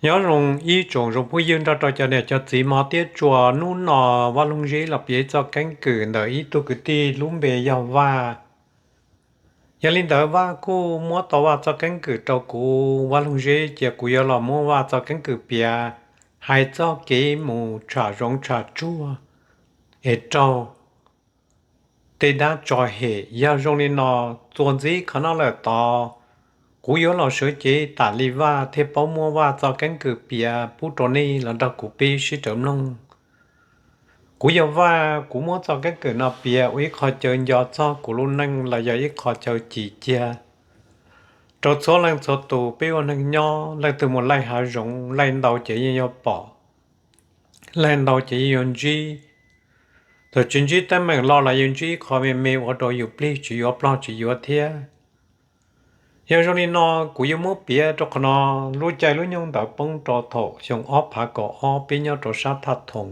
Nyob zoo ib tsoom zoo phooj ywg nrog rau cov niam cov txiv hmov thiab tshua. Hnub no Vaj Loog Zeb los piav txoj keeb kwm ntawm ib tug kwv tij lub npe yog Vaj. Yog li ntawd Vaj kuj muab tau Vaj txoj keeb kwm rau kuv, Vaj Loog Zeb cia kuv yuav los muab Vaj txoj keeb kwm piav, hais txog kev mus tsham zoov tsham tsuag es raug tej dab tso hem. Yog zoo li no, txuas ntxiv qhov no lawm tod, kuv yuav los sawv cev tas li Vaj thiaj paub muab Vaj txoj keeb kwm piav pub rau nej los nrog kuv peb sib raws mloog. Kuv yog Vaj, kuv muab txoj keeb kwm no piav ua ib qho chaw nco txog kuv lub neej los yog ib qho chaw cim cia rau txhua leej txhua tus. Peb ua neeg nyob, leej twg mus laij hav zoov, laij ntau ces yeej yuav pom, laij ntau ces yeej yuav ntsib. Thaum tsis ntsib teeb meem los los yeej ntsib qho me me ua rau yus plig tsis yuav plog tsis yuav thiab. Yog zoo li no, kuv yuav muab piav rau qhov no. Lub caij lub nyoog ntawd poob rau thaum xyoo ob phav kaum ob, peb nyob rau sab Thaj Thoom.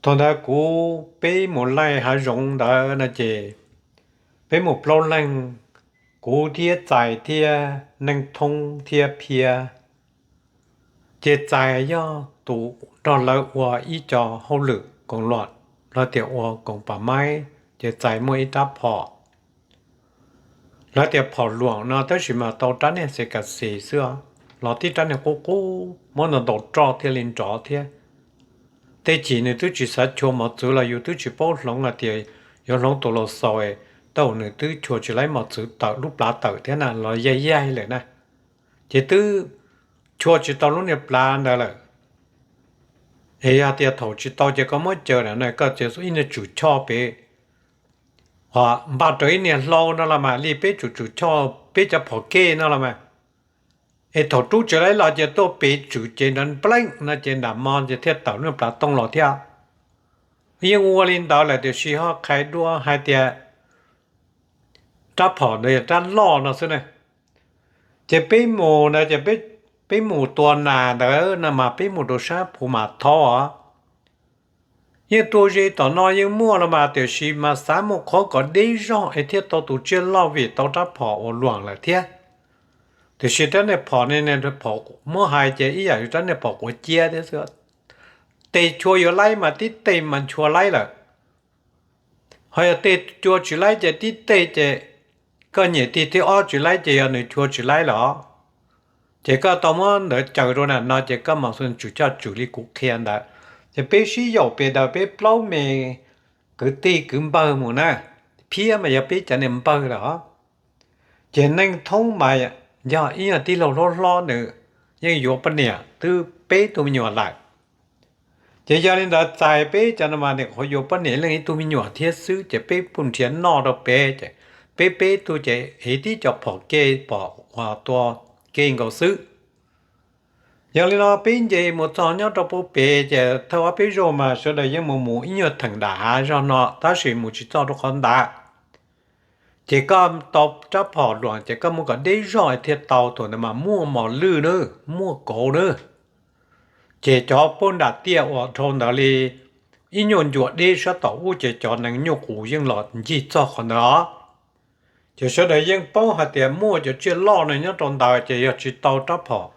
Thaum ntawd kuv peb mus laij hav zoov ntawd no ces peb mus plaub leeg, kuv thiab Txais thiab Neej Thoob thiab Phiab. Ces Txais yog tus nrog lawv ua ib co hauj lwm koom luam, lawv tias ua koom pam maib, ces Txais muaj ib rab phom, lawv tias phom luam no, tab sis mas tau rab niag xes kas xes xwb, los tib rab niag qub qub muab ntaus ntaus roj thiaj li nrov thiab. Tej chim nws twb tsis xav chua mos txwv los yus twb tsis paub hloov hais tias yuav hloov tus laus xaus, tau nws twb chua tsis laib mos txwv tawm lub plhav tawm thiab na, los yaig yaig lawm na. Ces twb chua tsis tau lub niag plhav ntawd lawm. Es yog tias thaum tsis tau ces koj muab caw na, koj txiav ib niag tswm choj pem, npaj rau ib niag hlau no los mas li peb tsum tswm choj peb cov phom kej no los mas. Es thaum rub tsis laib los ces tuaj pem tswm ces nrov npleej no ces nram mo ces thiaj tawm lub plhav tooj los thiab. Yeej ua li ntawd lawm tiam sis ho qhais dua hais tias rab phom ntawd yog rab loj no xwb na. Ces peb mus na, ces peb mus tua nas ntawd no mas peb mus rau sab Phu Mas Thaub os. Yeej tua ze tom no yeej muaj los mas, tiam sis mas xav mus qhov kom deb zog es thiaj tau tus tsiaj loj vim tau rab phom uas luam lawm thiab. Tiam sis rab niag phom ne, phom muab hais ces ib yam li rab niag phom quav ciab thiab xwb. Tej chua yuav laib mas tib teg mas nchua laib lawm. Ho yog tej chua tsis laib ces tib teg ces koj nyem tig thib ob tsis laib ces yog nws chua tsis laib lawm. Ces koj tau muab ntawd caws rau na no ces koj mam xu tswm choj tswm li kuv qhia ntawd. Ces peb sib yaum pem ntawd peb plaub me kwv tij kwv npawg mus na, Phiab mas yog peb cov niag npawg lawm os. Ces Neej Thoob mas yog ib nyuag tij laug hlob hlob, nws yeej yuav poj niam twb peb tug me nyuam lawm. Ces yog li ntawd Txais peb cov no mas nws qhuav yuav poj niam leej ib tug me nyuam thiab xwb, ces peb pub nrhiav noj rau pem ces peb peb tug ces ev tib co phom kej pom ua tua kej nkaus xwb. Yog li no peb nce mus txog nyob rau puag pem ces thawj ob peb zaug mas sawv daws yeej mus mus ib nyuag theem nram hav zog no tab sis mus tsis txog rau qhov ntawd. Ces koj tau rab phom luam ces koj muab kom deb zog thiaj tau, thaum ntawd mas muaj mos lwj na, muaj kauv na. Ces cov puag nram tiaj uas dhau ntawd li ib nyuag ncua deb sab tom ub ces cov nees nyuj qus yeej los ncig txog qhov ntawd os. Ces sawv daws yeej paub hais tias muaj cov tsiaj loj no nyob rau ntawd ces yog tsis tau rab phom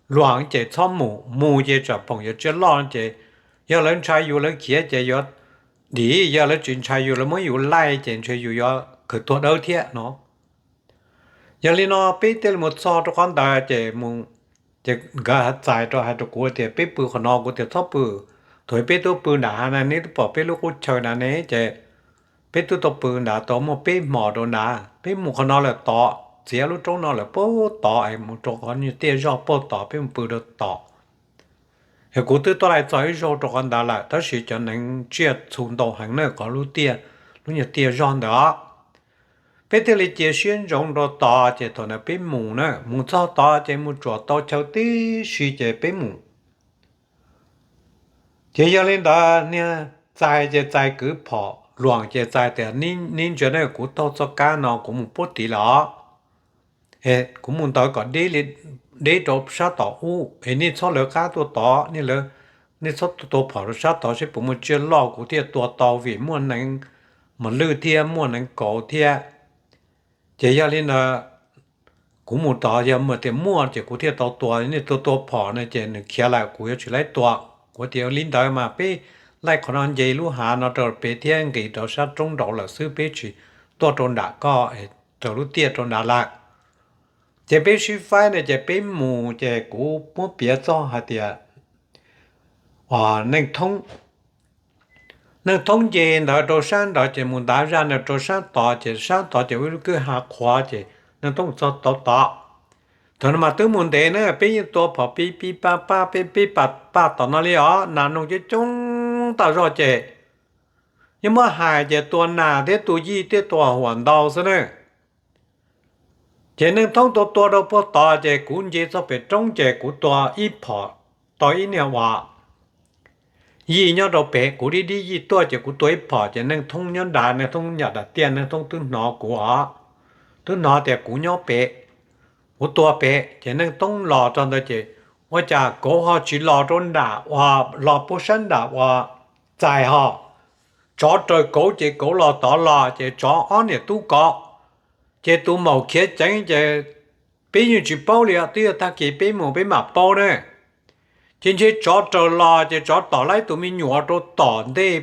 luam ces txhob mus, mus ces tsam phoom cov tsiaj loj ces yog lawv ntshai yus lawv khiav ces yuav dim, yog lawv tsis ntshai yus lawv muab yus laij ces ntshe yus yuav khaws tuag dawb thiab no. Yog li no peb thiaj li mus txog rau qhov ntawd ces, ces nkawd Txais rau hais rau kuv tias peb pw qhov no, kuv tias txhob pw, thaum peb twb pw nram hav na, neb twb pom peb lub qub chaw na ne, ces peb twb tau pw nrad tau muaj peb hmos rau nrad, peb mus qhov no lawm tod, txiav lub roob no lawm puag tod es mus rau qhov nyuag tiaj zog puag tod peb mus pw rau tod. Es kuv twb tuaj laij txog ib zaug rau qhov ntawd lawm tab sis cov neev tsiaj txhu ntau heev na qhov lub tiaj, lub nyuag tiaj zog ntawd os. Peb thiaj li cia siab ntsoov rau tod ces thaum ntawd peb mus na, mus txog tod ces mus tsuam tau chaw tib si ces peb mus. Ces yog li ntawd niag Txais ces Txais kwv phom luam ces Txais tias, neb ntsia na, kuv taug txoj kab no kuv mus puag tid lawm os. Kuv mus ntawd kom deb rau sab tom ub es nej txhob lawv qab tuaj tod, nej txhob tua phom rau sab tod seb puas muaj tsiaj loj, kuv thiaj tua tau vim muaj neev mos lwj thiab muaj neev kauv thiab. Ces yog li ntawd kuv mus tod yog tias muaj ces kuv thiaj tau tua, nej tua tua phom no ces nws khiav lawm kuv yuav tsis laib tua. Kuv tias li ntawd mas peb laij qhov no nce lub hav no rau pem thiab nqis rau sab roob nraud lawm xwb, peb tsis tuaj rau nram koj, raws lub tiaj rau nrad lawm. Ces peb sib faib no ces peb mus ces kuv muab piav txog hais tias Neej Thoob, Neej Thoob nce ntawd rau sab nrad ces mus ntav zaj ntawd rau sab tod ces sab tod ces ua lub kwj ha qhuav ces Neej Thoob txog tod tod. Thaum no mas twb mus ntev na, peb yeej tua phom pib pib paj paj pib pib paj paj tom no li os, nas noog coob coob tas zog ces yeej muab hais ces tua nas thiab tua yij thiab tua huam ntau xwb na. Ces Neej Thoob tua tua rau puag tod ces kuv nce txog pem roob ces kuv tua ib phom tau ib niag uas yij nyob rau pem, kuv dib dib yij tuaj ces kuv tua ib phom ces Neej Thoob nyob nrad, Neej Thoob nyam dam tiaj, Neej Thoob twb hnov kuv os, twb hnov tias kuv nyob pem, kuv tua pem ces Neej Thoob los rau ntawd ces ua cas kauv ho tsis los rau nram uas los puag sab nram uas txais ho, tsov raws kauv ces kauv los tod los ces tsov ob niam tub kov, ces tus maum khiav ceev ces peb yeej tsis paub li, twb yog tag kis peb mus peb mam paub na. Ces ntshe tsov raws los ces tsov tom laib tus me nyuam rau tom ntej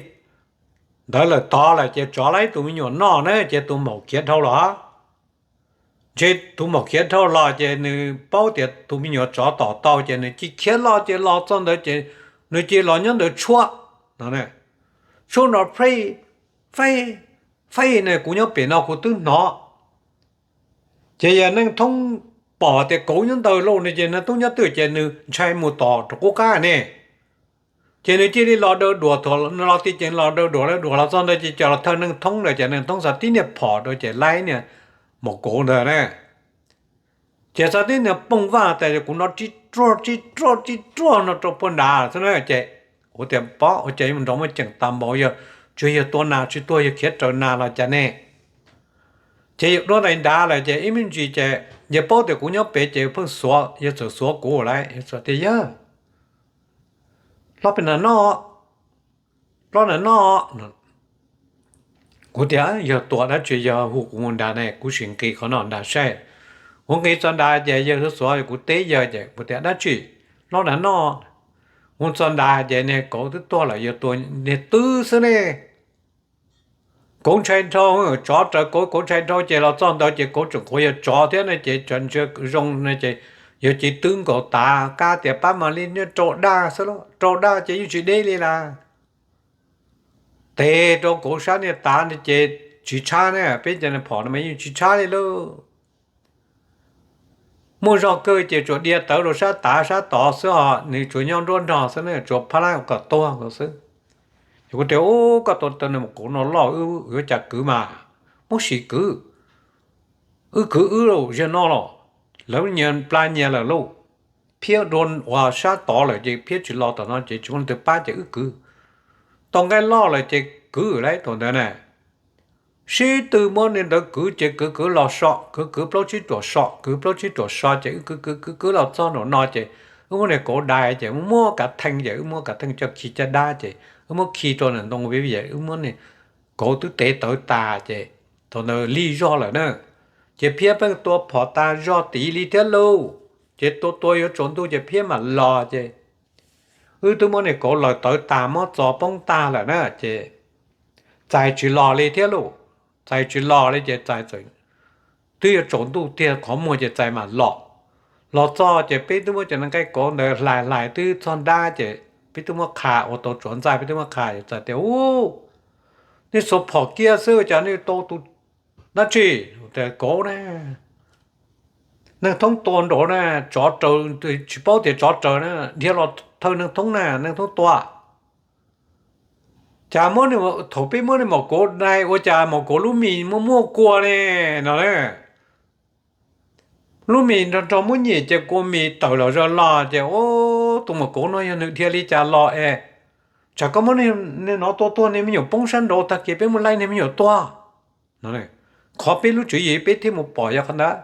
ntawd lawm tod lawm ces tsov laib tus me nyuam noj na ces tus maum khiav dhau los. Ntshe tus maum khiav dhau los ces nws paub tias tus me nyuam tsov tom tau ces nws cia khiav los ces los txog ntawd ces nws cia los nyob ntawd tshuab no, tshuab no pheej feej feej ne, kuv nyob pem no kuv twb hnov. Ces yog Neej Thoob pom tias kauv nyob ntawd lauj no ces Neej Thoob nyob twj ces nws ntshai mus tom rau qub qab ne. Ces nws cia li los daws duam, thaum nws los ti ces los daws duam, los duam los txog ntawd ces cov los thawj Neej Thoob ntawd ces Neej Thoob xav tib niag phom rau ces laib niag maum kauv ntawd na. Ces xav tib niag pooj vaj tas kuv no tsib ruaj tsib ruaj tsib ruaj no rau puag nrad xwb na ces kuv tias pom ua cas yuav nrov muaj ceem tas npaum, yog tsuas yog tua nas tsis tuag yog khiav raws nas los cas ne. Ces yawg duab ntais nrad lawm ces ib me ntsis ces yawg paub tias kuv nyob pem ces pheej xuav, yawg txawm xuav kuv lawm, yawg txawm tias yawg, hlob pem na noj, hlob na noj. Kuv tias yog tua dab tsi, yog hu kuv mus nrad ne, kuv sim nqis qhov no nrad saib. Kuv nqis txog nrad ces yawg xuav xuav kuv teb yawg ces kuv tias dab tsi, hlob na noj. Kuv txog nrad ces niag kauv twb tuag lawm, yawg tua niag twb xwb ne. Kauv ntshai dhau, tsov raws kauv, kauv ntshai dhau ces los txog ntawd ces kauv tseem qhuav yog tsov thiab ne ces tsov ntsia zoo no ces yawg cia twb nkaus tav kab tias pab mam li nyob rau daj xwb lauj, rau daj ces yeej tsis deb li las. Tes rau kauv sab niag tav no ces tsis tshab ne, peb cov phom no mas yeej tsis tshab li lauj. Muaj zog kawg ces tsuas dia tawv rau sab tav sab tod xwb os, nws tsuas nyob nruab nrog xwb ne, tsuas phab lab kom tuag nkaus xwb. Ces kuv tias ub, koj tua tau niag maum kauv no loj, wb yuav cas kwv mas, muab sim kwv. Wb kwv wb lauj, ziag no los lawv nyias pla nyias lawm lauj. Phiab dua uas sab tod lawm ces phiab tsis los tom no ces tsis muaj leej twg pab ces wb kwv. Tau nqaij loj lawm ces kwv lawm thaum ntawd na. Sib tw muab niag ntawd kwv ces kwv kwv los so, kwv kwv plaub tsib ruam so, kwv plaub tsib ruam so ces wb kwv kwv kwv kwv los txog nraum no ces wb muab niag kauv dai ces muab kav theej ces wb muab kav theej coj khi caj dab ces wb muab khi rau ntawm ntoo vim wb muab niag kauv twb tev tawv tas ces thaum ntawd lig zog lawm na. Ces phiab pheej tua phom tas zog tid li thiab lauj. Ces tua tua yuav tsaus ntuj ces phiab mam los ces wb twb muab niag kauv laws tawv tas muab txo poob tag lawm na ces txais tsis los li thiab lauj. Txais tsis los li ces txais twb yuav tsaus ntuj tiag qhov muag ces txais mam los. Los txog ces peb twb muab cov nqaij kauv ntawd hlais hlais twb txog nrab ces peb twb muab qha ua tau tsuav ntxaij, peb twb muab qha ces txais tias ub, nej xuas phom kiag xwb cas nej tau tus dab tsi? Tias kauv na, Neej Thoob tua nraud na, tsov raws, tsis paub tias tsov raws na, dhia los thawj Neej Thoob na, Neej Thoob tua. Cas muab, thaum peb muab niag maum kauv dai ua cas maum kauv lub mis muaj muaj kua ne no na. Lub mis nrog nrog muab nyem ces kua mis tawm los zaws los ces ub, tus maum kauv no yog nws dhia li cas los es, tsam koj muab niag no tua tuag niag me nyuam poob sab nraud, tag kis peb muab laij niag me nyuam tuag no. Qhov peb lub tswv yim peb thiaj mus pom yog qhov ntawd.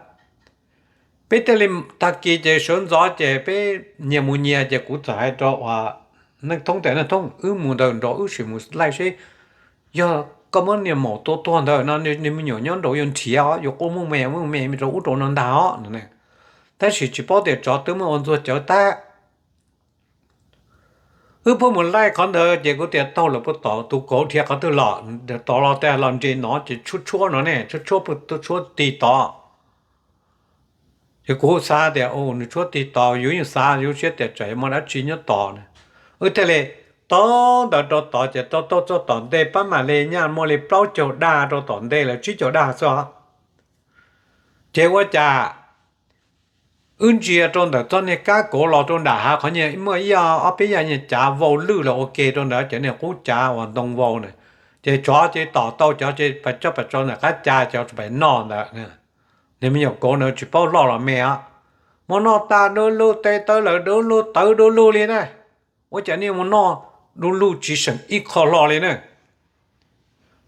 Peb thiaj li tag kis ces sawv ntxov ces peb nyias mus nyias ces kuv txawm hais rau uas Neej Thoob tias Neej Thoob, wb mus ntawd nraud wb sim mus laij seb yog koj muab niag maum tua tuag ntawd no niag me nyuam nyob nraud yuav nrhiav os, yuav quaj muaj me muaj me rau ub rau no ntag os no. tab sis tsis paub tias tsov twb muab ua ntxuag cawv tag. Wb pheej mus laij qhov ntawd ces kuv tias taug lawm puag tom tus kauv dhia qhov twg los, tom los tas los nres no ces tshuab tshuab no ne, tshuab tshuab pw, tshuab tig tod. Ces kuv xav tias nws tshuab tig tod, yus yeej xav yus siab tias tsam yuav muaj dab tsi nyob tod na. Wb thiaj li taug ntawd rau tod ces taug taug txog tom ntej pab mam li nyaj muaj li plaub caug dag rau tom ntej lawm, tsib caug dag xwb os. Ces ua cas wb ntsia rau ntawm txoj niag kab kauv los rau nram hav qhov niag muaj ib ob peb yam niag cav vau lwj los ua ke rau ntawd, cov niag qub cav uas ntoo vau na, ces tsov ces tom tau cov ces pais coj pais tso ntawm qab cav cov pais noj ntawd. Niag me nyuam kauv ntawd tsis paub loj los me os, mus noj tag dub lug, teb tawb lawm dub lug, tawv dub lug li na. Ua cas niag mus noj du lug tsis seem ib qho hlo li na.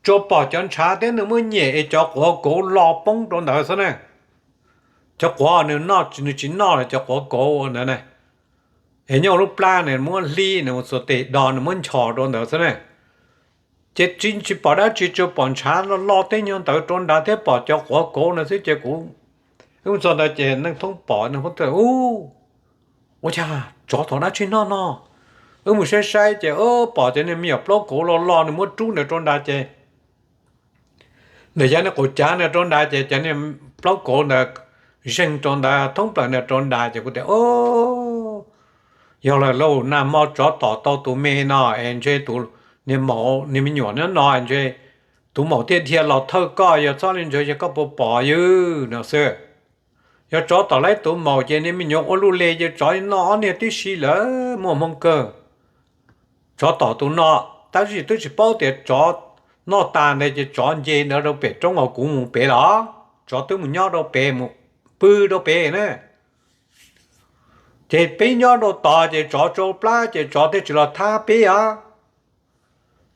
Tsuas pom cov ntshav thiab nws muab nyem es cov quav kauv lo poob rau ntawd xwb na. Cov quav nws noj nws tsis noj lawm, cov quav kauv ntawd na, es nyob lub plab nws muab hlib, nws mus xuas tes do nws muab nchos rau ntawd xwb na. Ces tsis pom dab tsi, tsuas pom ntshav lo lo tej nyuag ntawd rau nrad thiab pom cov quav kauv ntawd xwb ces kuv, wb mus txog ntawd ces Neej Thoob pom, Neej Thoob tias, Ua cas tsov tom dab tsi noj no? Wb mus saib saib ces pom cov niag me nyuam plaub kauv lo lo nws muab rub ntawd rau nrad ces ntawm yav niag qaum cav ntawd rau nrad ces cov niag plaub kauv ntawd zeeg rau ntawd thoob plaws ntawd rau nrad ces kuv tias, Yog lawm lauj, nag hmo tsov tom tau tus me no es ntshe tus niag maum, niag me nyuam no no ntshe tus maum thiaj dhia los thawj koj, yog txhob li ntawd ces koj puas pom ywg no xwb. Yog tsov tom laib tus maum ces niag me nyuam ua luj li ces tsov noj ob niag tib si lawm, muaj hmoo kawg. Tsov tom tus no, tab sis twb tsis paub tias tsov noj tas ntawd ces tsov nce ntawd rau pem roob os, kuv mus pem los tsov twb mus nyob rau pem, mus pw rau pem na. Ces peb nyob rau tod ces tsov tsau plab ces tsov thiaj tsis los thab peb os.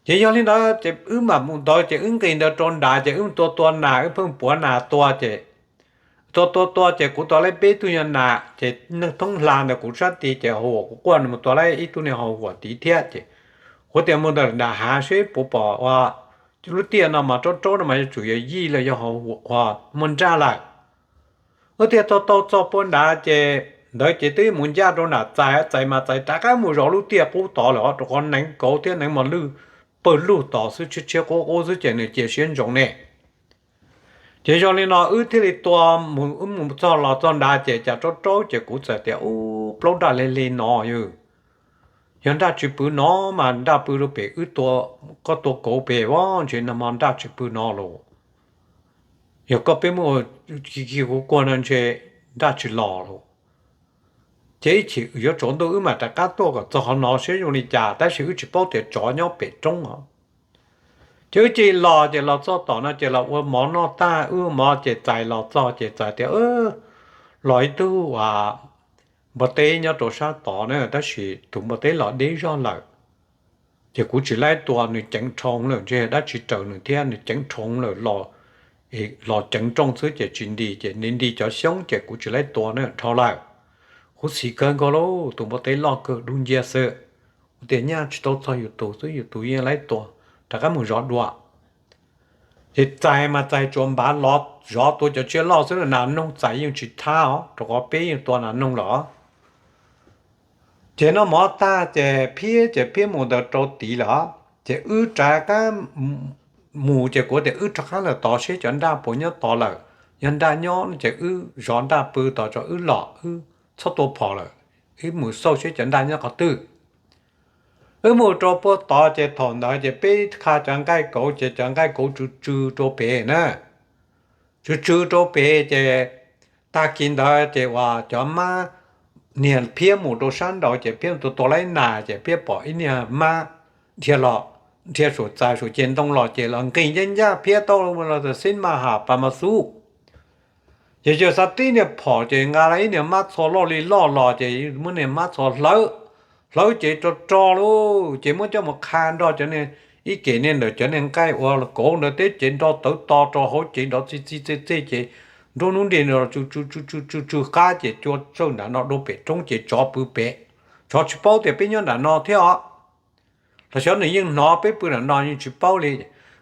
Ces yog li ntawd ces wb mam mus ntawd ces wb nqis ntawd rau nrad ces wb mus tua tua nas, wb pheej puav nas tua ces tua tua tua ces kuv tua laib peb tug nyuag nas ces Neej Thoob hla ntawm kuv sab tid ces hau huam kuv quaj, nws mus tua laib ib tug niag hau huam tid thiab ces kuv tias mus ntawm nram hav seb puas pom ua, lub tiaj no mas raub raub no mas yuav tsum yog yij los yog hau huam uas muaj nraj lawm. Wb thiaj tau tau txog puag nrad ces ntawd ces twb mus ncaj rau nram txais, txais mas txais rov qab mus zov lub tiaj qub tod lawm os, rau qhov neev kauv thiab neev mos lwj pawg lug tod xwb, tshiab tshiab qub qub xwb ces nws cia siab ntsoov ne. Ces zoo li no wb thiaj li tua, wb mus txog los txog nrad ces cas raub raub ces kuv txawm tias, Ub, plaub nraj lig lig no yog, yog nraj tsis pw no mas nraj pw rau pem wb tua, koj tua kauv pem os, ntshe nag hmo nraj tsis pw no los. Yog koj peb muaj ki kuv kuag no ntshe nraj tsis los los. Ces ib chim yuav tsaus ntuj wb mam rov qab tuaj kom txog qhov no seb zoo li cas, tab sis wb tsis paub tias tsov nyob pem roob os. Ces wb cia li los ces los txog tom no ces los ua mov noj tag, wb ua mov ces txais los txog ces txais tias los ib tug uas npua teb nyob rau sab tod na, tab sis tus npua teb los deb zog lawm. Ces kuv tsis laib tua, nws ceev dhau lawm, ntshe dab tsi raws nws thiab, nws ceev dhau lawm, los ceev nrooj xwb ces tsis nti, ces nti nti cov xyoob ces kuv tsis laib tua na, dhau lawm. Kuv xis kawg nkaus lauj, tus npua teb loj kawg dub nciab xwb. Kuv tias nyaj tsis tau txog yus tus xwb, yus tus yeej laib tua, rov qab mus zov dua. Ces txais mas txais tsuas npav los zov tua cov tsiaj loj xwb, nas noog txais yeej tsis thab os, rau qhov peb yeej tua nas noog lawm. Ces noj mov tag ces Phiab ces Phiab mus ntawd rau tid lawm, ces wb rov qab mus ces kuv tias wb rov qab los tod seb cov nraj puas nyob tod lawm. Yog nraj nyob ces wb zov nraj pw tod tso wb los, wb txhob tua phom lawm, wb mus xauj seb cov nraj nyob qhov twg. Wb mus rau puag tod ces thaum ntawd ces peb qha cov nqaij kauv ces cov nqaij kauv tsw tsw rau pem na. Tsw tsw rau pem ces tag kis ntawd ces uas cov mab, niag Phiab mus rau sab nraud ces Phiab tua tua laib nas ces Phiab pom ib niag mab dhia los, dhia saum txais saum ceg ntoo los ces los nqis ncaj ncaj Phiab tau los xib mas has pas mas xub. Ces yawg xa tib niag phom ces nqa ib niag mab txho loj li loj los ces muab niag mab txho hlawv, hlawv ces rog rog lauj, ces muab coj mus qha nrog cov, ib kem niag ntawm cov niag nqaij uas kauv ntawd teb ces nrog tawv to rau hauv ces nrov txi txi txi txi ces nruab hnub nrig tsw tsw tsw tsw tsw qab ces cua tsawj nram no dua pem roob ces tsov pw pem. Tsov tsis paub tias peb nyob nram no thiab os. Los xyov nws yeej hnov peb pw nram no yeej tsis paub li.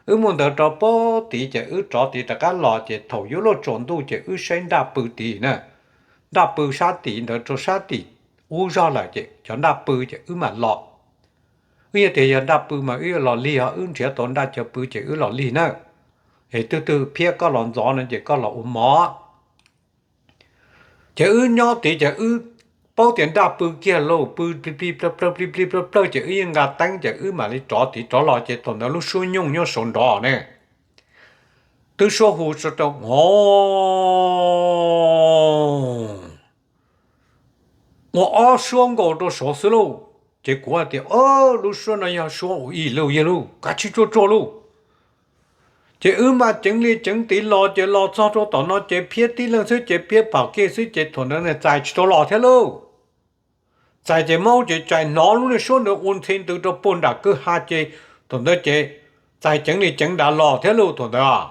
Wb mus ntawd rau puag tid ces wb rov tid rov qab los ces thaum yuav luag tsaus ntuj ces wb saib nraj pw tid na. nraj pw sab tim ntawd rau sab tim ub zog lawm ces cov nraj pw ces wb mam los. Wb yog tias yog nraj pw mas wb yuav los lig os, wb nrhiav tau nraj cov pw ces wb los lig na. Es twg twg phiab koj los ntxov no ces koj los ua mov. Ces wb nyob tid ces wb paub tias nraj pw kiag lauj, pw plig plig plawg plig plig plawg plawg ces wb yeej nqa teeb ces wb mam li rov tid rov los ces thaum ntawd lub suab nyooj nyob saum nrov ne. Twb suab hu rau, ua ob suab nkaus rau saud xwb lauj. Ces kuv hais tias, lub suab no yog suab ua ib lauj yawg lauj, kav tsij tsuag tsuag lauj. Ces wb mas ceev li ceev tid los ces los txog rau tom no ces phiab tib leeg xwb ces phiab pam kiag xwb ces thaum ntawd niag txais tsis tau los thiab lauj. Txais ces maub ces txais hnov lub niag suab ntawd ua ntxhi ntws rau puag nram kwj ha ces thaum ntawd ces txais ceev li ceev nrad los thiab lauj thaum ntawd.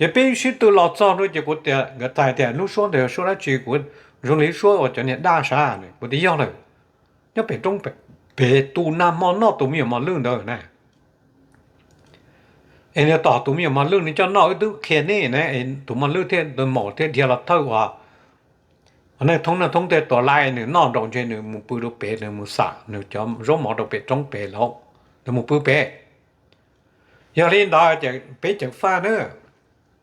Ces peb sib tw los txog no ces kuv tias, nkawd txais tias lub suab ntawd yog suab dab tsi, kuv zoo li suab uas cov niag daj sav, kuv tias yog lawm, nyob pem roob pem tus nag hmo noj tus me nyuam mos lwj ntawd na. Es nws tom tus me nyuam mos lwj nws coj noj wb twb qhia nej na, tus mos lwj thiaj maum thiaj dhia los thawj uas neej thoob neej thoob tej tua laij nws noj nraum ntshe nws mus pw rau pem nws mus xam nws cov zaub mov rau pem roob pem lauj, nws mus pw pem. Yog li ntawd ces peb ceev faj na,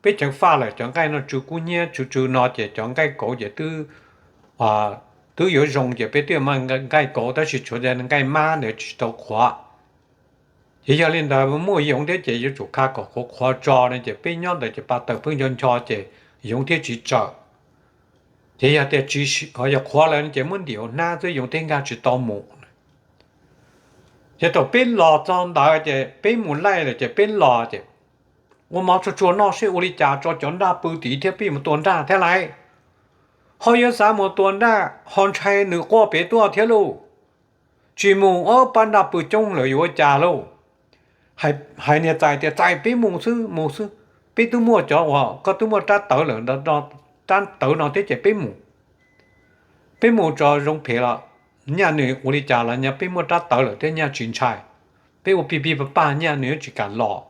peb ceev faj lawm cov nqaij no tsw kub hnyiab tsw tsw no ces cov nqaij kauv ces twb yuav zoo ces peb twb muaj nqaij kauv tab sis tshuav nqaij mab ntawd tsis tau qhuav. Ces yog li ntawd muaj yoov thiab ces yuav tsum kha kom qhuav qhuav tso no ces peb nyob ntawd ces pa taws pheej ncho ncho ces yoov thiaj tsis tsawm. Ces yog tias tsis, yog qhuav lawm ces muab ntim hauv hnab xwb yoov thiaj nkag tsis tau mus. Ces thaum peb los txog ntawd ces peb mus laij lawm ces peb los ces ua mov tsuag tsuag noj seb ua li cas tso cov nraj pw tid thiab peb mus tua nraj thiab lauj. Ho yuav xav mus tua nraj ho ntshai nws quaj pem tuaj thiab lauj. Tsis mus ob pab nraj pw coob lawm yuav ua cas lauj. Hais niag txais tias txais peb mus xwb mus xwb, peb twb muaj cov uas koj twb muaj rab tawv lawm, rab tawv no thiab ces peb mus. Peb mus tso zoo phem los nyaj nws ua li cas los nyaj peb muaj rab tawv lawm thiab nyaj tsis ntshai. Peb ua pig pig pag pag nyaj nws yuav tsis kam los.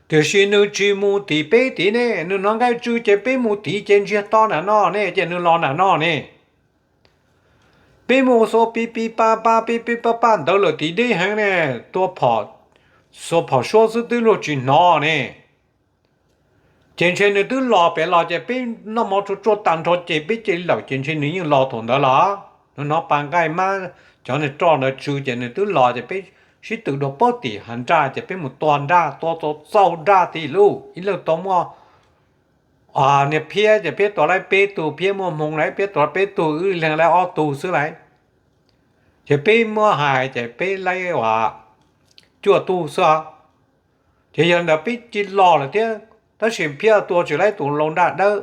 Tiam sis nws tsis mus tim peb tid ne, nws hnov nqaij tsw ces peb mus tid ces ntsiag to nram no ne ces nws los nram no ne. Peb mus xuas pig pig pag pag pig pig pag pag ntawd lawm tim deb heev ne, tua phom, xuas phom suab xwb twb luag tsis hnov ne. Ces ntshe nws twb los pem los ces peb noj mov tsuag tsuag tag nrho ces peb cia li lawm ces ntshe nws yeej los thaum ntawd los. Nws hnov pas nqaij mab cov niag roj ntawd tsw ces nws twb los ces peb sib tw dua pob tim hav nraj ces peb mus tua nraj, tua txaus txaus nraj tim lauj, ib leeg tau muaj niag phiab ces phiab tua laib peb tug, phiab muaj hmoo lawm phiab tua peb tug, wb leeg laib ob tug xwb lauj. Ces peb muab hais ces peb laib uas cuaj tug xwb. Ces yog ntawd peb cia li los lawm thiab, tab sis phiab tua tsis laib tus lau nraj dawb.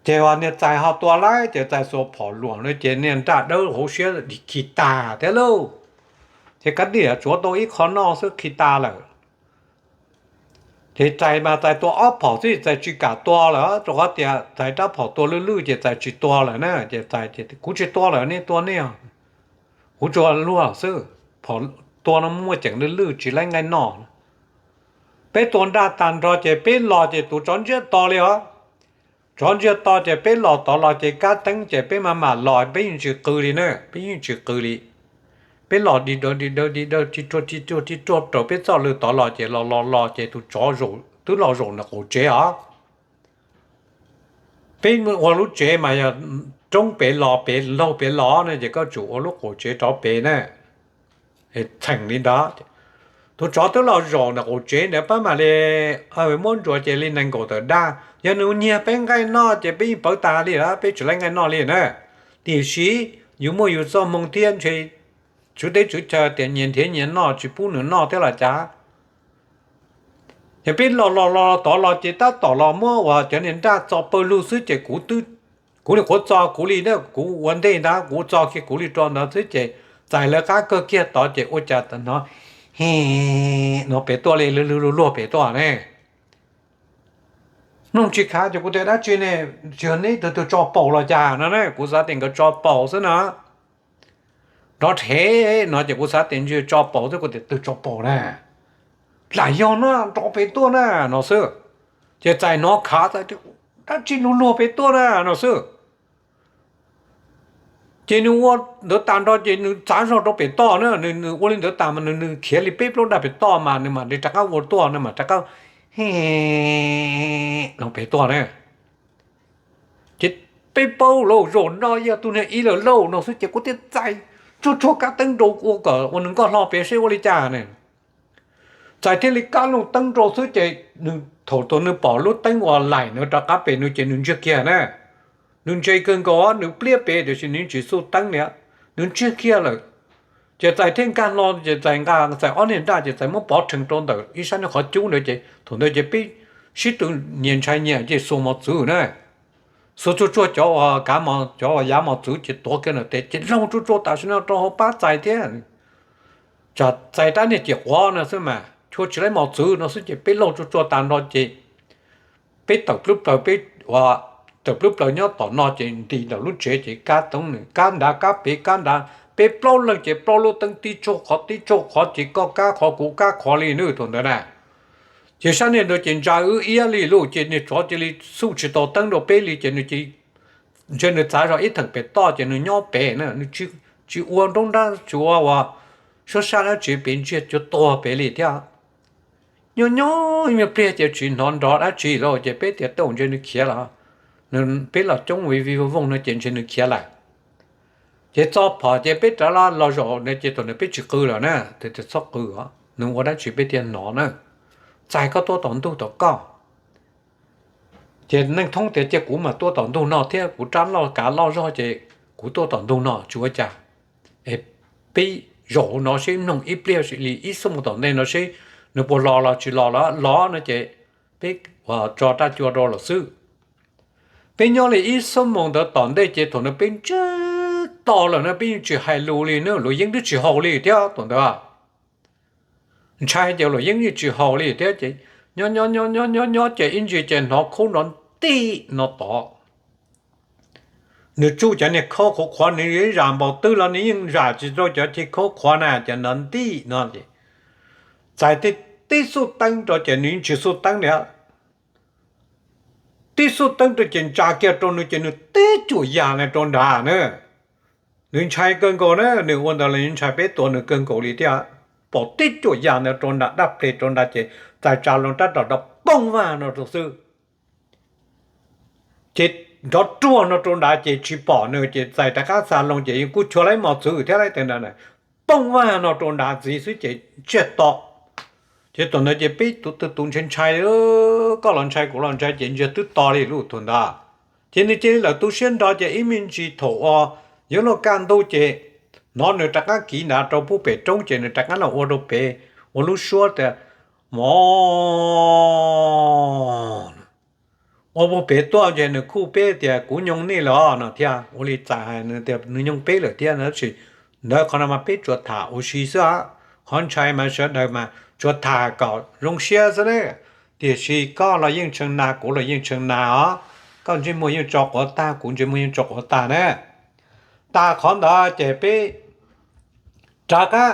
Ces uas niag txais ho tua laib ces txais xuas phom luam no ces niag nraj dawb hauv siab khi tag thiab lauj. Ces kab tiam tsuav tau ib qho noj xwb khi tag lawm. Ces txais mas txais tua ob phom xwb txais tsis kam tua lawm rau qhov tias txais rab phom tua lwj lwj ces txais tsis tua lawm na. Ces txais kuv tsis tua lawm, nej tua nej, kuv tsuas luag xwb. Phom tua no muaj ceem lwj lwj tsis laib nqaij noj. Peb tua nraj tag nrho ces peb los ces tus tsov ntsiag to li os. Tsov ntsiag to ces peb los tod los ces kab teeb ces peb mam mam los peb yeej tsis qw li na, peb yeej tsis qw li. Peb los di daw di daw di daw ti ruag ti ruag ti ruag raws peb txoj lw tod los ces los los los ces tus tsov twb los zaum ntawm qaum tsev os. Peb ua lub tsev mas yog roob pem los pem laug pem los no ces koj tsum ua lub qaum tsev rov pem na, txheem li ntawd. Tus tsov twb los zaum ntawm qaum tsev ntawd pab mam li muab ntsuas ces li nees nkaum tawm daj. Yog nws nyiag peb nqaij noj ces peb yeej pawv tas li lawm, peb tsis laib nqaij noj li na. Tiam sis yus muaj yus txoj hmoo thiab ntshe tswv teb tswv chaw tias nyias nrhiav nyias noj tsis pub nws noj thiab los cas. Ces peb los los los tod los ces tab tom los muab uas cov niag nraj txo pawg lug xwb ces kuv li qhuav txo kuv li na, kuv ua ntej ntag kuv txo kiag kuv li rau ntawd xwb ces txais lawv qab kawg kiag tod ces ua cas hnov, hnov pem tuaj li lwg lwg luag luag pem tuaj ne. Mloog tsis khav ces kuv tias dab tsi ne, tsis yog neb tus twg tso paus los cas no na, kuv xav tias nkawd tso paus xwb na. Nrov rhev no ces kuv xav tias ntshe tso paus xwb, kuv tias twg tso paus na, lam yog no nrov pem tuaj na no xwb. Ces txais hnov khav txais tias dab tsi luag luag pem tuaj na no xwb. Ces nws ua ntawd tas nrho ces nws txav zog rau pem toj na, nws ua li ntawd tas mas nws khiav li peb plaub dag pem toj mas nws mam li rov qab ua tuaj no mas rov qab he no pem tuaj na. Ces peb paub lawm zaum no yog tus niag ib lawm lauj no xwb ces kuv thiaj txais tsuag tsuag kab teeb rau ua kom ua nws nkoj hlo pem seb ua li cas ne. Txais thiaj li kab looj teeb rau xwb ces nws thaum tus nws pom lub teeb uas laim nws rov qab pem nws ces nws ntsiag kiag na. Nws ntse kawg nkaus, nws pliab pem tiam sis nws tsis xuj teeb li, nws ntsiag kiag lawm. Ces txais thiaj nkag hlo ces txais nqa txais ob niag nraj ces txais muab pov rhees rau ntawm ib sab niag qhov cub ntawd ces thaum ntawd ces peb sib tw nyias ntshai nyias ces xuas mos txwv na. Xuas tsuag tsuag cov uas kav mos, cov uas yav mos txwv ces tuav kiag ntawm tes ces laug tsuag tsuag tam sim no rau hauv pab txais thiab. Tsam txais rab niag ciam quav no xwb mas chua tsis laib mos txwv no xwb ces peb laug tsuag tsuag tas nrho ces peb tawm plwb plaws, peb ua tawm plwb plaws nyob tom no ces nti ntawm lub tsev ces kab teeb nws kab nrad kab pem kab nrad, peb plaub leeg ces plaub lub teeb tib tsaug qhov tib tsaug qhov ces koj kab qhov kuv kab qhov li nws thaum ntawd na. Ces sab niag ntawd ces ntsa wb iab li lauj ces niag tsov cia li xuj tsis tau teeb rau peb li ces nws cia li ntshe nws txav zog ib theem pem toj ces nws nyob pem na, nws tsis ua nruab nrab tsis ua uas suab sab dab tsi pem, ntsiag cuag tuag pem li thiab. Nyob nyob ib pliag ces tsis hnov nrov dab tsi lawm ces peb tias tej zaum ntshe nws khiav lawm, peb los coob vij vij voog voog no ces ntshe nws khiav lawm. Ces txog phom ces peb rov los zaum no ces thaum ntawd peb tsis qw lawm na, tias txhob qw, nws ua dab tsi peb thiaj hnov na. Txais koj tuaj tom ntug tom koj. Ces Neej Thoob tias cia kuv mam tuaj tom ntug no thiab, kuv rab loj kav loj zog ces kuv tuaj tom ntug no tsis ua cas. Es peb zaum hauv no seb mloog ib pliag li ib xuab moos tom ntej no seb nws puas los los tsis los, los no ces peb tso raj cua rau lawm xwb. Peb nyob li ib xuab moos ntawd tom ntej ces thaum ntawd peb ntsiag to lawm na, peb yeej tsis hais lus li na, luam yeeb twb tsis haus li thiab thaum ntawd. Ntshai ces luam yeeb yeej tsis haus li thiab ces nyob nyob nyob nyob nyob nyob ces ib ntsis ces hnov khaub nrov ntij no tod. Nws tsuj cov niag khaub qhuav qhuav, nws zam npaum twg los nws yeej zam tsis rau cov niag khaub qhuav na, cov nrov ntij no ces txais tib xuj teeb rau ces nws yeej tsis xuj teeb li. Tib xuj teeb rau ces ntsa kiag rau nws ces nws tib cuam yam ntawd rau nrad na. Nws ntshai kawg nkaus na, nws ua ntawd los nws ntshai peb tua nws kawg nkaus li thiab. Pom tib cuam yam ntawd rau nrad, daj ples rau nrad ces txais tsa loo rab rom rau pooj vag no rau xwb. Ces nrov ruag no rau nrad ces tsis pom nws ces txais rov qab xa loo ces kuj chua laib mos txwv thiab laib tes nrad, pooj vag no rau nrad ntxiv xwb ces ntsiag to. Ces thaum ntawd ces peb tus twg tus ntshai ntshai, koj los ntshai kuv los ntshai ces ntsiag twb to li lauj thaum ntawd. Ces nws cia li lawm tu siab nrho ces ib me ntsis thaum uas yuav luag kaj ntug ces hnov nws rov qab kiv nrad rau pub pem roob ces nws rov qab los ua rau pem, ua lub suab tias mos ua puag pem tuaj ces nws khuj peb tias kuv nyoo nej los no thiab. Ua li txais hais nws tias nws nyoo peb lawm thiab no, tab sis ntawd qhov no mas peb tsuas tham ua si xwb, qhov ntshai mas sawv daws mas tsuas tham kom zoo siab xwb na. Tiam sis koj los yeej tshee na, kuv los yeej tshee na os, koj ntsej muag yeej tso quav tag, kuv ntsej muag yeej tso quav tag na. Tas qhov ntawd ces peb rov qab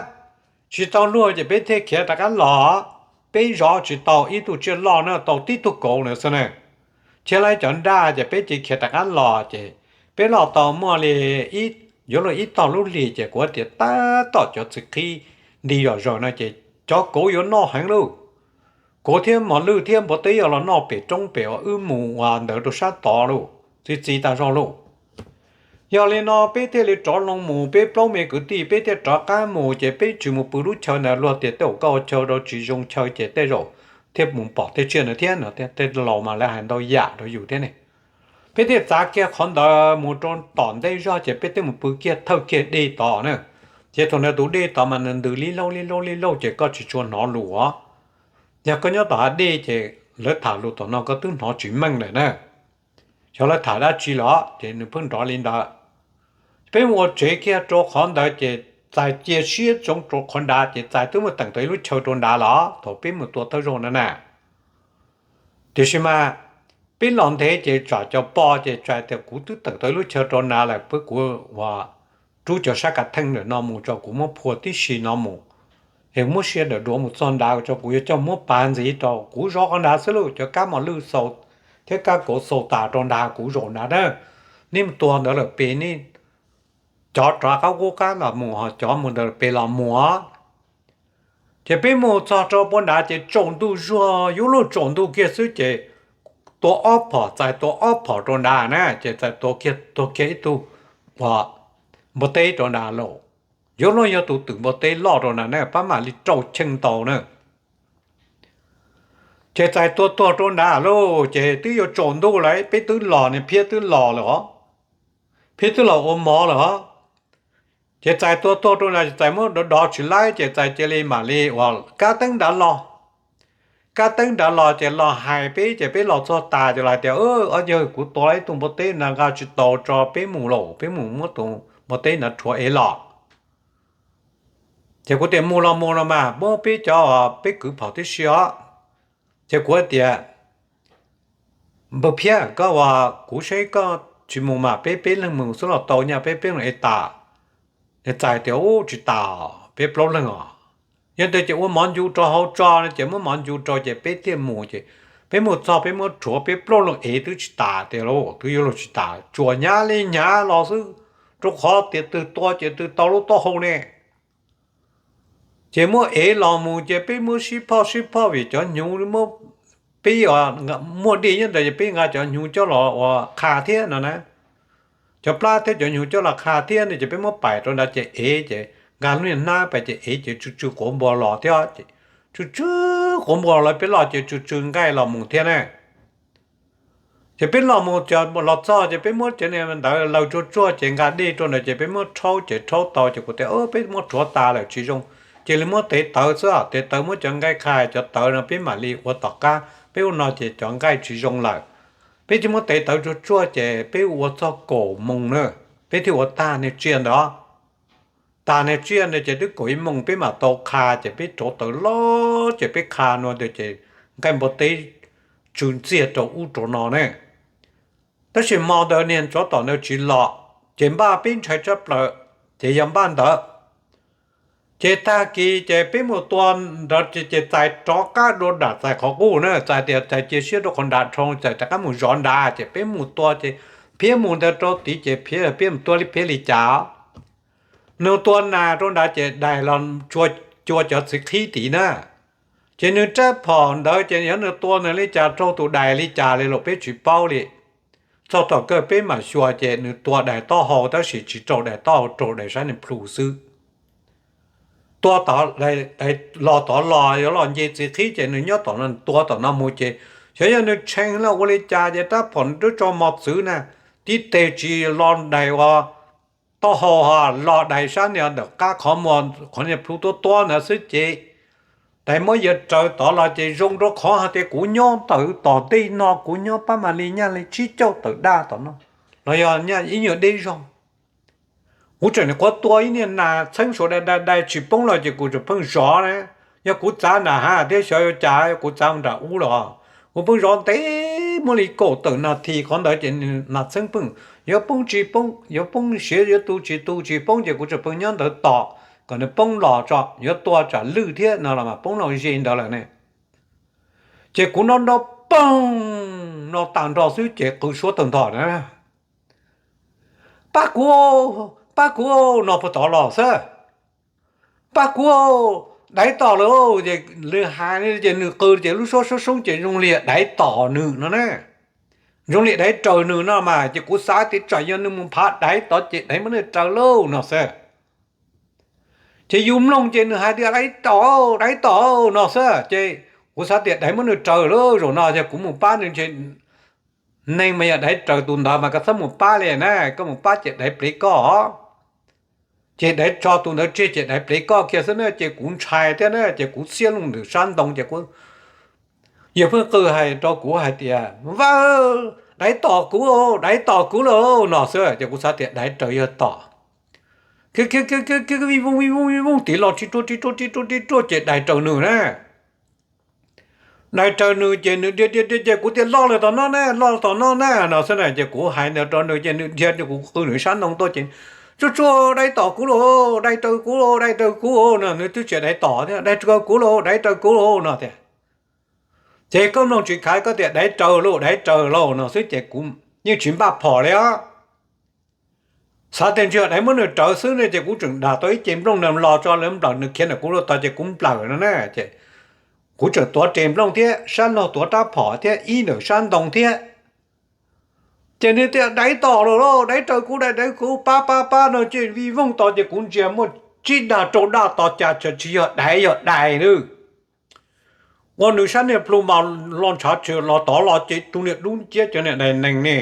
tsis tau luag ces peb thiaj khiav rov qab los. Peb zov tsis tau ib tug tsiaj loj na, tau tib tug kauv na xwb na, thiab lawv cov nraj ces peb cia khiav rov qab los ces peb los tau muaj li yuav luag ib tog lub hlis ces kuv tias tab tom cov txiv qhib nti zom zaws no ces cov kauv yuav noj heev lauj. Kuv thiab mos lwj thiab npua teb yog los noj pem roob pem uas wb mus uas ntawd rau sab tod lauj, txiv txiv tas zog lauj. Yog li no peb thiaj li rov loo mus, peb plaub me kwv tij peb thiaj rov qab mus ces peb tsis mus pw lub chaw ntawd, luag tias tej zaum koj ua chaw rau tsis zoo chaw ces tej zaum thiaj mus pom tej tsiaj ntawd thiab no, tej laus mas lawv hais ntau yam rau yus thiab ne. Peb thiaj txav kiag qhov ntawd mus rau tom ntej zog ces peb thiaj mus pw kiag thawj kiag dej tod na. Ces thaum ntawd tus dej tod mas nws ntws li lauj li lauj li lauj ces koj tsis tshua hnov lus os. Yog koj nyob tom hav dej ces lawv tham lus tom no koj twb hnov tsis meej lawm na. Xyov lawv tham dab tsi los ces nws pheej nrov li ntawd. Peb mus ua tsev kiag rau qhov ntawd ces txais cia siab tsoov rau qhov nrad ces txais twb mus teem tau ib lub chaw rau nrad los thaum peb mus tua thawj zaug no na. Tiam sis mas peb los ntev ces tsam cov pog ces txais tias kuv twb teem tau ib lub chaw rau nrad lawm, peb kuv ua rub cov sab kav theej ntawm no mus tso, kuv muab phua tib si no mus, es muab sia dawm duav mus txog nrad tso, kuv yuav coj muab pav ntxiv rau kuv zov qhov nrad xwb lauj, cov kab mos lwj xaus thiab kab kauv xaus tas rau nrad kuv zaum nrad na. Nej mus tua ntawd lawm pem, nej cov rov qab qub qab los mus, ho cov mus ntawd pem los mus. Ces peb mus txog rau puab nrad ces tsaus ntuj zuag, yuav luag tsaus ntuj kiag xwb ces tua ob phom, Txais tua ob phom rau nrad na, ces Txais tua kiag, tua kiag ib tug uas npua teb rau nrad lauj. Yuav luag yog tus twm npua teb loj rau nrad na, pab mam li rau cheej ntau na. Ces Txais tua tuag rau nrad lauj, ces twb yuav tsaus ntuj lawm, peb twb los, niag Phiab twb los lawm os, Phiab twb los ua mov lawm os. Ces Txais tua tuag rau nrad, Txais muab dov dov tsis laib, ces Txais cia li mam li uas kab teeb nrad los. Kab teeb nrad los ces los hais peb, ces peb los txog tas ces los hais tias, Ob yawg, kuv tua ib tug npua teb na, nqa tsis tau tso, peb mus lauj, peb mus muab tus npua teb na rhuav ev los. Ces kuv tias, Mus los mus los mas, muab peb cov, peb kwv phom tib si os. Ces kuv tias, Npawg Phiab, koj ua, kuv saib koj tsis mus mas peb peb leeg mus xwb los tau, nyaj peb peb leeg ev tas. Niag Txais tias, Ub, tsis tas, peb plaub leeg os. Yog tias ces ua mov ncu rau hauv tso no, ces muab mov ncu rau ces peb thiaj mus. Ces peb mus txog peb muab rhuav peb plaub leeg ev twb tsis tas tiag lauj, twb yuav luag tsis tas, tsuas hnyav li hnyav los xwb, rau qhov tias twg tua ces twg tau lub taub hau ne. Ces muab ev los mus ces peb muab sib phoj sib phoj vim cov hnyuv muab, peb muaj dej nyob ntawd ces peb nqa cov hnyuv coj los ua qha thiab no na. Cov plab thiab cov hnyuv coj los qha thiab no ces peb muab pais rau nrad ces ev, ces nqa lub niag hnab pais ces ev ces tsw tsw quav npua los thiab. Tsw tsw quav npua los peb los ces tsw tsw nqaij los mus thiab na. Ces peb los mus, los txog ces peb muab cov niag ntawd laws tsuag tsuag ces nqa dej rau ntawd ces peb muab rhaub ces rhaub tau ces kuv tias, Peb muab rhuav tas lawm tsis zoo, cia li muab tev tawv xwb, tev tawv muab cov nqaij qha, cov tawv no peb mam li ua tom qab, peb ua no ces cov nqaij tsis zoo lawm. Peb thiaj muab tev tawv tsuag tsuag ces peb ua txog kaum moos na, peb thiaj ua tag niag tsiaj ntawd. Tag niag tsiaj ntawd ces twb kaum ib moos peb mam tau qha ces peb rauv tawv loj ces peb qha no ntawd ces nqaij npua teb tsw ntxiag rau ub rau no ne. Tab sis hmo ntawd niag tsov tom ntawd tsis los, ces npaj peb ntshai tshaj plaws, ces yog npaj ntawd. Ces tag kis ces peb mus tua ntawd ces Txais rov qab dua nram Txais qhov qub na, Txais tias Txais cia siab rau qhov nram dhau, Txais rov qab mus zov nrad ces peb mus tua ces Phiab mus ntawd rau tid ces Phiab, Phiab mus tua li Phiab li cas, nws tua nas rau nrad ces dais los cua cov txiv qhib tid na. Ces nws rab phom ntawd ces yog nws tua nws li cas raug tus dais li cas li los peb tsis paub li. Txog thaum kawg peb mam xyuas ces nws tua dais taub hau tab sis tsis raug dais taub hau, raug dais sab niag plhu xwb. Tua los tod los yuav los nce txiv qhib ces nws nyob tom no, tua tom no mus ces xyov yog nws tshee los ua li cas ces rab phom nws twb tso mos txwv na, tib teg tsis los dais ua taub hau, ho los dais sab niag ntawm qab qhov muag, qhov niag plhu tuab tuab ntawd xwb ces dais muab yav raws tod los ces zoo rau qhov hais tias kuv nyob ntawm tom ntej no, kuv nyob pab mam li nyaj li tsib caug tawm daj tom no, los yog nyaj ib nyuag deb zog. Kuv tseem nyuam qhuav tua ib niag nas txheeb suav dai dai dai tsis poob los ces kuv tseem pheej zov na. Yog kuv txav nram hav thiab xyov yuav cas, kuv txav nram ub los kuv pheej zov ntev, muaj li kaum tawm nas this qhov ntawd ces nas txheeb pheej yuav poob tsis poob, yuav poob siav yuav tu tsis tu tsis poob ces kuv tseem pheej nyob ntawd tos kom nws poob los tso, yuav tua tsam lwj thiab no los mas poob los ze ntawd lawm ne. Ces kuv nrov nrov poog no tas nrho xwb ces qw suab tawg ntho na, Pab kuv, pab kuv no puag tod los xwb. Pab kuv, daiv tom lawm. Ces nws hais ces nws qw ces lub suab soob soob ces zoo li daiv tom nws no na. Zoo li daiv raws nws no mas ces kuv xav tias tsam yog nws mus phav daiv tod ces daiv muab nws raws lauj no xwb. Ces yus mloog ces nws hais tias daiv tom, daiv tom no xwb ces kuv xav tias daiv muab nws raws lauj. Zaum no yog kuv mus pab nws ntshe neeg mas yog daiv raws tus ntawd mas koj txhob mus pab li na, koj mus pab ces daiv plev koj. Ces daiv tso tus ntawd tseg ces daiv plev koj kiag xwb na. Ces kuv ntshai thiab na ces kuv xiab loo ntawm sab ntoo ces kuv, yawg pheej qw hais rau kuv hais tias, Vaw, daiv tom kuv, daiv tom kuv lauj no xwb ces kuv xav tias daiv raws yawg tom. Vij vooj vij vooj vij vooj tiv los ri ruaj ri ruaj ri ruaj ri ruaj ces daiv raws nws na. Daiv raws nws ces nws dhia dhia dhia ces kuv tias, Loj lawm tom no na, loj tom no na no xwb na. Ces kuv hais ntawd rau nws ces nws dhia, kuv qw nws sab ntoo tuaj ces tsuag tsuag, Daiv tom kuv lauj, daiv raws kuv lauj, daiv raws kuv no. Nws twb tsis daiv tom thiab, Daiv raws kuv lauj, daiv raws kuv lauj no tias. Ces koj mloog tsis khav koj tias daiv raws lauj, daiv raws lauj no xwb ces kuv yeej tsis npaj phom li os. Xav tias ntshe daiv muab nws rawv xwb ne, ces kuv tseem dag tau ib ce nplooj no los tso lawv nplawm, nws khiav ntawm kuv lub tog ces kuv nplawm no na. Ces kuv tseem tuav res nplooj thiab sab laug tuav rab phom thiab ib ntawm sab ntoo thiab. Ces nws tias daiv tom lawm lauj, daiv raws kuv, daiv raws kuv, pab pab pab no ces vij voog tod ces kuv ntsia muaj tsib dag rau dag tod cas tsis yog daiv, yog dais na. Ua nws sab niag plhu mas los ntshav tshwm los tod los ces tus niag dub nciab cov niag dais nees ne,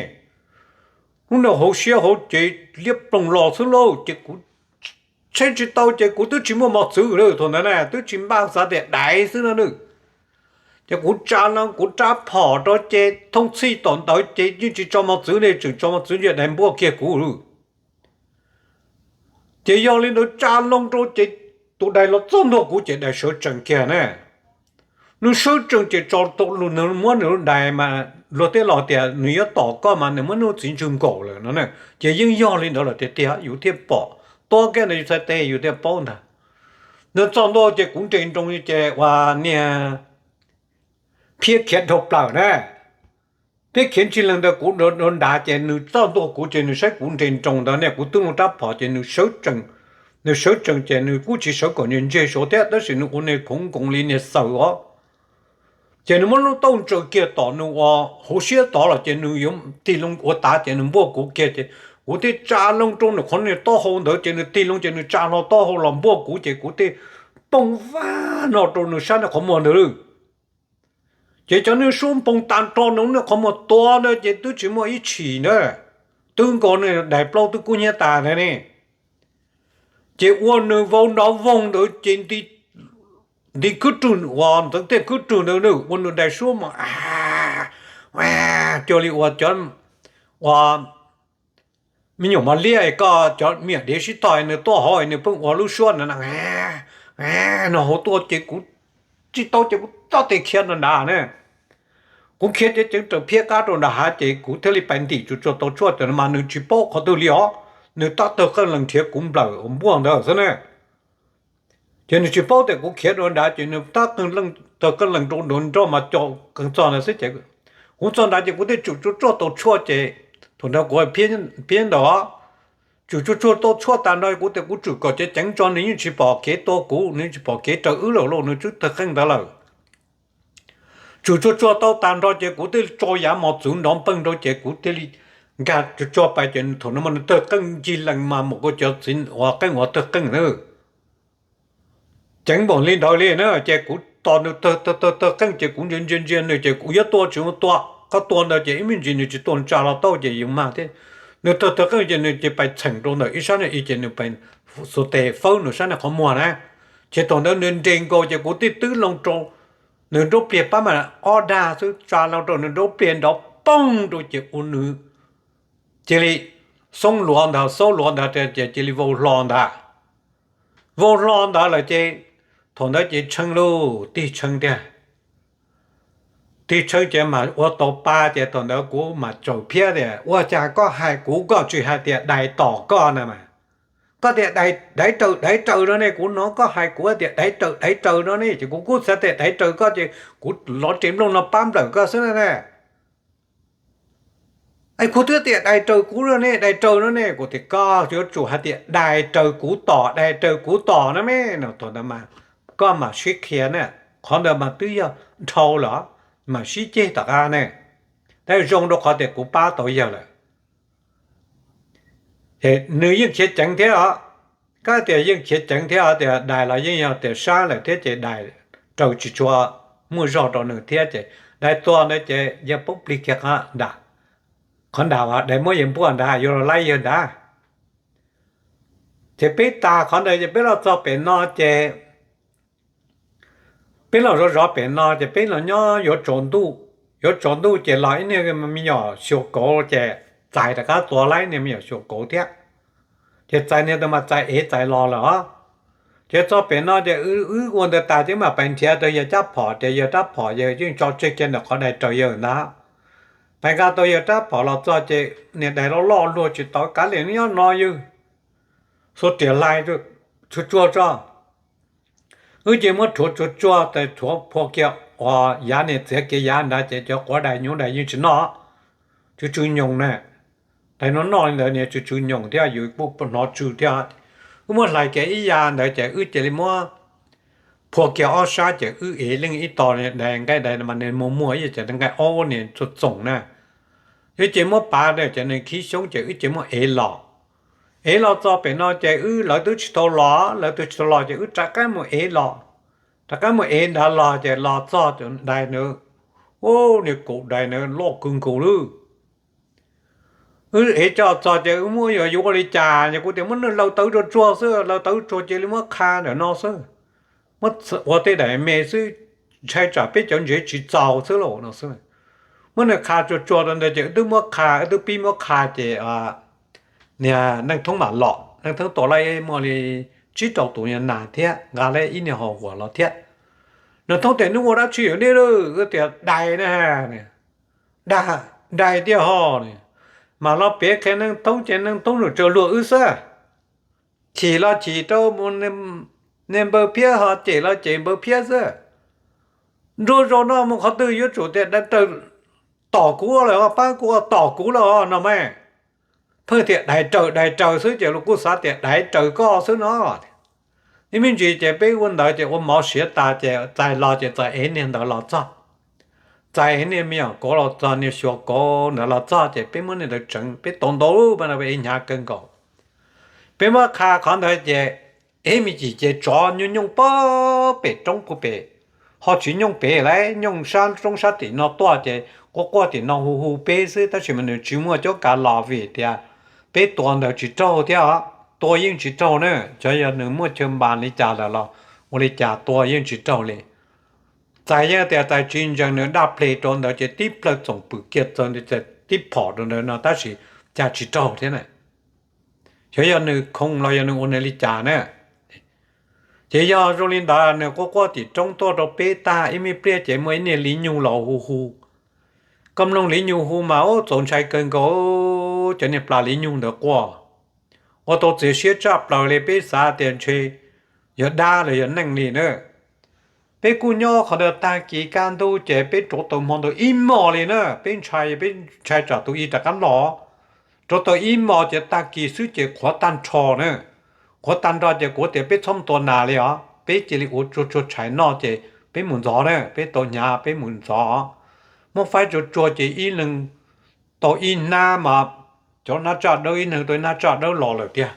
lub niag hauv siab hauv cev liab ploog los xwb lauj. Ces kuv tshem tsis tau ces kuv twb tsis muaj mos txwv lawm thaum ntawd na, twb tsis npaj, xav tias daiv xwb no na. Ces kuv tsa loo kuv rab phom rau ces thooj txhij tom ntawd ces yeej tsis tso mos txwv li, tseem tso mos txwv ces dais npuaj kiag kuv lawm. Ces yog li ntawd tsa loo rau ces tus dais los txog ntua kuv ces dais sawv tsees kiag na. Nws sawv tsees ces tso tau lus, nws muab nws lub dais mas luag tej los tias nws yuav tom koj mas nws muab nws txiv ntswg nkaum lawm no na. Ces yeej yog li ntawd lawm tiag tiag yus thiaj pom, tua kiag ntawd yus txhais tes yus thiaj paub ntag. Nws txog ntua ces kuv nres nroo ces ua niag phiab khiav dhau plaws na. Phiab khiav ntsis leeg ntawd kuv nrov nrad ces nws txog ntua kuv ces nws saib kuv nres nroo ntawd ne, kuv twb loo rab phom ces nws sawv tsees ces nws kuj tsis sawv kom ntseg ntseg saud thiab tab sis nws ua niag khoov nkoos li niag xaws os. Ces nws muab lub taub ntsaws kiag tom nws ua hauv siab tod los ces nws yuav tig loo ua tav ces nws npuaj kuv kiag ces kuv thiaj tsa loo rau nws qhov niag taub hau ntawd ces nws tig loo ces nws tsa hlo taub hau los npuaj kuv ces kuv thiaj poob vag no rau nws sab niag qhov muag ntawd lawm. Ces cov niag suab npoo tag nrho nws lub niag qhov muag tua ntawd ces twb tsis muaj ib tshim ntawd, twb nkaus nws daim plaub twb kub hnyiab tas ntawd ne. Ces ua nws vau nrov voog ntawd ces nti khwb rwg uas ntxeev tej khwb rwg ntawd ua nws daim suab mas cuag li ua cov ua me nyuam mos liab koj cov me nyuam dev sib tog nws tuaj hauv nws pheej ua lub suab na, no hauv tuaj ces kuv tsis tau ces kuv txoj tes khiav nrad na. Kuv khiav ceev ceev raws phiab qab rau nram hav ces kuv thiaj li pais ntim tsuas tsuag tau tshuaj tam no mas nws tsis paub qhov twg li os. Nws tab tawg qeej lees nrhiav kuv nplawm npuaj ntawd xwb na. Ces nws tsis paub tias kuv khiav rau nrad ces nws tab tawg qeej lees rau nrad nroj mas co qeej txog ntawd xwb ces kuv txog nrad ces kuv thiaj tsum tsuag tsuag tau tshuaj ces thaum ntawd kuv phiab ntawd tsum tsuag tsuag tau tshuaj tas nrho kuv tias kuv tsum kom ceev ceev tso nws yeej tsis pom kev tua kuv, nws yeej tsis pom kev raws wb lawm lauj, nws twb tawg qeej ntawd lawm. Tsum tsuag tsuag tau tas nrho ces kuv thiaj tso yav mos txwv nrov npeeg rau ces kuv thiaj li nkag tsuag tsuag pais ces thaum no mas nws tawg qeej ncig lees mas mus kuv cov txiv uas qeej uas tawg qeej na. Ceev npaum li ntawd li na ces kuv tos nws tawg tawg tawg tawg qeej ces kuv ntsia ntsia ntsia nws ces kuv yuav tua tsis ua tua, qhov tua ntawd ces ib me ntsis nws tsis tua tsa hlo tau ces yus mag thiab. Nws tawg tawg qeej ces nws ces pais txheem rau ntawm ib sab niag i ces nws pais xuas tes fawb nws sab niag qhov muag na. Ces thaum ntawd nws nres nkaus ces kuv thiaj twb loo rau nws nraub pliag pab mas ob dag xwb tsa loo rau nws nraub pliag nrov poog rau ces ua nws cia li xoob luav ntawd, xoob luav ntawd ces cia li vau hlo ntawd. Vau hlo ntawd lawm ces thaum ntawd ces tshee lauj, tig tshee tiag. Tig tshee ces mas ua tau pa ces thaum ntawd kuv mas tsaus phiab tias ua cas koj hais kuv koj tsis hais tias dais tom koj na mas. Koj tias dais raws dais raws no ne, kuv hnov koj hais kuv tias dais raws dais raws no ne ces kuv kuj xav tias dais raws koj ces kuv lov res nplooj no pab nplawm koj xwb na. Es kuv twb tias dais raws kuv no ne, dais raws no ne, kuv tias koj yuav tsum hais tias dais raws kuv tom, dais raws kuv tom no me no thaum ntawd mas koj mam sib qhia na. Qhov ntawd mas twb yog dhau lawm, mam sib ceg tom qab ne. Tab zoo rau qhov tias kuv pab tau yawg lawm. Nws yeej khiav ceev thiab os. Koj tias yeej khiav ceev thiab os, tias dais los yeej yog tias sab lawm thiab ces dais raws tsis tshua muaj zog rau nws thiab ces dais tua ntawd ces yawg poob plig kiag qhov nram, qhov nram uas dais muab yawg npuaj ntag, yuav los laib yawg ntag. Ces peb tas qhov ntawd ces peb los txog pem no ces peb los zov zov pem no ces peb los nyob yuav tsaus ntuj, yuav tsaus ntuj ces los ib niag me nyuam xyuas kauv ces txais rov qab tua laib niag me nyuam xyuas kauv thiab. Ces txais niag ntawd mas txais ev txais los lawm os. Ces txog pem no ces wb ua ntawd tas ces wb mam pais nrhiav tau yawg rab phom ces yawg rab phom yawg yeej tso tseg kiag ntawm qhov dais raws yawg ntag. Pais nqa tau yawg rab phom los txog ces niag dais loj loj luag tsis tau kav liam nyob no yawg xuas riam hlais tsuag tsuag tso. Wb ces muab rhuav tsuag tsuag tes rhuav phua kiag uas yav niag txiav kev yav ntawd ces cov quav dais nyuj dais yeej tsis noj, tsw tsw nyoos na. Dais no noj li ntawd niag tsw tsw nyoos thiab yus kuj hnov tsw thiab. Wb muab hlais kiag ib yav ntawd ces wb cia li muab phua kiag ob sab ces wb ev leej ib tog dais, nqaij dais mas nws muag muag ib yam ces nqaij ob niag txoom txoom na. Wb ces muab pav ces nws khib xyoob ces wb ces muab ev los. Ev los txog pem no ces wb, lawv twb tsis tau los, lawv twb tsis tau los ces wb rov qab mus ev los. Rov qab mus ev ntawd los ces los txog tus dais ntawd, ua niag kaum dais ntawd loj kawg nkaus lawm. Wb ev coj txog ces wb muab, yog yuav ua li cas es kuv tias muab nws laws tawv tsuag tsuag xwb, laws tawv tsuag cia li muab qha ntawm no xwb, muab ua tej daim me xwb, ntshai tsam peb cov ntsev tsis txaus xwb lauj no xwb. Muab nws qha tsuag tsuag rau ntawd ces wb twb muab qha, wb twb pib muab qha ces niag Neej Thoob mam los. Neej Thoob tua lawm muaj li tsib rau tus niag nas thiab nqa lawm ib niag hau huam los thiab. Neej Thoob tias, neb ua dab tsi yom nej? Wb tias dais na. Dais, dais tiag ho. Mam los piav qhia Neej Thoob ces Neej Thoob nws tsaws luag wb xwb. Chim los chim rau mus niag npawg phiab, ho cem los cem npawg phiab xwb. Nruab zaus no mus qhov twg yuav tsum tias dais raws, tom kuv lawm, pab kuv, tom kuv lawm no mas. Pheej tias dais raws dais raws xwb ces luag kuj xav tias dais raws koj xwb no. Ib me ntsis ces peb ua ntawd ces ua mov siav tas ces txais los ces txawm ev niag ntawd los txog. Txais ev niag me nyuam kauv los txog, niag xyuas kauv ntawd los txog ces peb muab niag ntawd tseev, peb tau ntau lub pa no peb ev hnyav kawg nkaus. Peb muab qha qhov ntawd ces ib me chim ces tsov nyooj nyooj pob pem roob puag pem, ho tsis nyooj pem lawm, nyooj sab roob sab tim no tuaj ces quaj quaj tim no hu hu peb xwb, tab sis mas nws tsis muaj cuab kav los vim tias peb tua ntawd tsis raug thiab os. Tua yeej tsis raug na, xyov yog nws muaj chaw npas li cas lawm los ua li cas tua yeej tsis raug li. Txais yeej tias txais tsis ntsees nws daj ple rau ntawd ces tib plhaw txoom pwm kiag txog ntawd, tib phom rau ntawd no tab sis cas tsis raug thiab na. Xyov yog nws khoo los yog nws ua nws li cas na. Ces yog zoo li ntawd nws quaj quaj tim roob tuaj rau peb tag ib me pliag ces muaj ib niag li nyug los hu hu. Koj mloog li nyug hu mas ua txaus ntshai kawg nkaus, cov niag plas li nyug ntawd quaj ua tau txias siab tshaj plaws li, peb xav tias ntshe yog dab los yog neeg li na. Peb kuj nyob qhov ntawd tag kis kaj ntug ces peb rauv taws hmo ntawd ib hmos li na, peb ntshai, peb ntshai tsam tus ib rov qab los. Rauv taws ib hmos ces tag kis xwb ces qhuav tag nrho na. Qhuav tag nrho ces kuv tias peb txhob mus tua nas li os, peb cia li ua tsuag tsuag tshais noj ces peb mus ntxov na, peb tau hnyav peb mus ntxov. Muab faib tsuag tsuag ces ib leeg tau ib hnab mas cov hnab tsaj dawb, ib leeg tau ib hnab tsaj dawb los lawm tiag.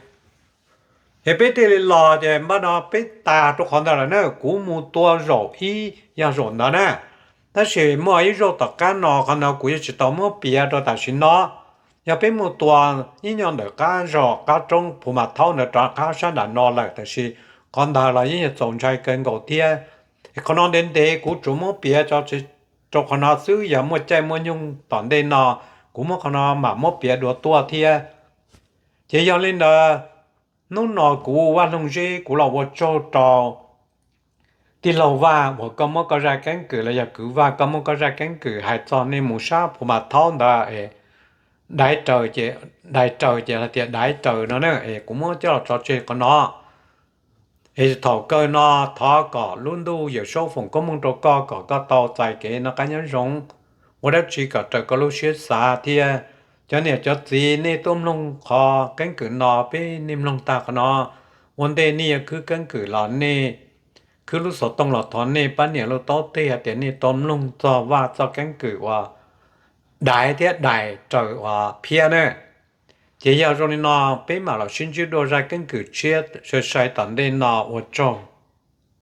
Ces peb thiaj li los ces npaj no peb tas rau qhov ntawd lawm na, kuv mus tua zaum ib yog zaum ntawd na. Tab sis muaj ib zaug tom qab no qhov ntawd kuv yuav tsis tau muab piav rau tam sim no. Yog peb mus tua ib nyuag ntawm qab zos qab roob Phu Mas Thaub ntawd rov qab sab nram no lawm, tab sis qhov ntawd los yeej yog txaus ntshai kawg nkaus thiab. Qhov no ntev ntev kuv tsuas muab piav rau qhov no xwb, yog muaj caij muaj nyoog tom ntej no kuv muab qhov no mam muab piav dua tuaj thiab. Ces yog li ntawd, hnub no kuv Vaj Loog Zeb kuv los ua tsaug rau tij laug Vaj uas koj muab koj zaj keeb kwm los yog kwv Vaj koj muab koj zaj keeb kwm hais txog nej mus sab Phu Mas Thaub ntawd es dais raws ces, dais raws ces hais tias dais raws no na es kuv muab coj los tso tseg qhov no. Es thaum kawg no thov kom lub ntuj Yawm Saub foom koob hmoov rau koj kom koj tau txais kev noj qab nyob zoo, ua dab tsi kom raws koj lub siab xav thiab. Cov niam cov txiv nej tuaj mloog qhov keeb kwm no peb nej mloog tag qhov no, ua ntej nej yuav khwb keeb kwm los nej khwb lub xov tooj los thov nej pab nias lub taub teg hais tias nej tau mloog txog Vaj txoj keeb kwm uas dais thiab dais raws uas phiab na. Ces yog zoo li no peb mam los sib ntsib dua zaj keeb kwm tshiab sai sai tom ntej no, ua tsaug.